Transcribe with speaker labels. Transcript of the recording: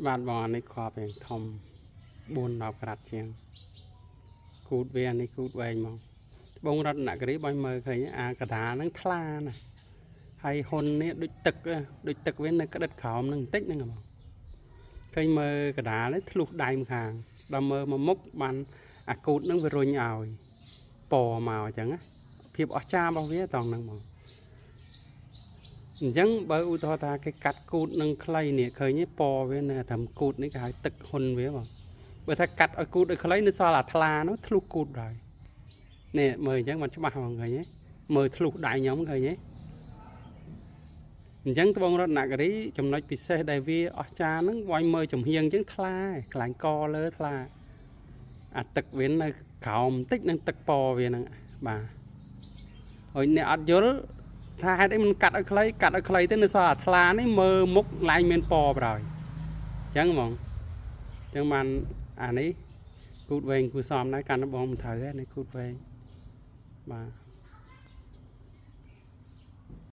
Speaker 1: បាទបងអានេះគ្រាប់យ៉ាងធំ4 10ក្រាត់ជាងគូតវាអានេះគូតវែងមកត្បូងរតនគិរីបើមើលឃើញអាកដាហ្នឹងថ្លាណាស់ហើយហ៊ុននេះដូចទឹកដូចទឹកវានៅក្តិតក្រោមហ្នឹងបន្តិចហ្នឹងហ្មងឃើញមើលកដានេះធ្លុះដៃម្ខាងដល់មើលមកមុខបានអាគូតហ្នឹងវារុញឲ្យពមកអញ្ចឹងណាភាពអស្ចារ្យរបស់វាត្រង់ហ្នឹងហ្មងអញ្ចឹងបើឧទាហរណ៍ថាគេកាត់គូតនឹងខ្លីនេះឃើញទេពវានៅត្រឹមគូតនេះគេហៅទឹកហ៊ុនវាបងបើថាកាត់ឲ្យគូតឲ្យខ្លីនៅសល់អាថ្លានោះធ្លុះគូតហើយនេះមើលអញ្ចឹងมันច្បាស់ហ្មងឃើញទេមើលធ្លុះដៃខ្ញុំឃើញទេអញ្ចឹងត្បូងរតនគិរីចំណុចពិសេសដែលវាអស្ចារ្យហ្នឹងវាយមើលចំហៀងអញ្ចឹងថ្លាកន្លែងកលើថ្លាអាទឹកវានៅក្រោមបន្តិចនឹងទឹកពវាហ្នឹងបាទហើយអ្នកអត់យល់ថាហេតុអីមិនកាត់ឲ្យខ្លីកាត់ឲ្យខ្លីទៅនៅសល់អាថ្លានេះមើលមុខឡើងមានពប្រហើយអញ្ចឹងហ្មងអញ្ចឹងបានអានេះគូតវែងគូសំដែរកាន់បងមិនត្រូវទេនេះគូតវែងបាទ។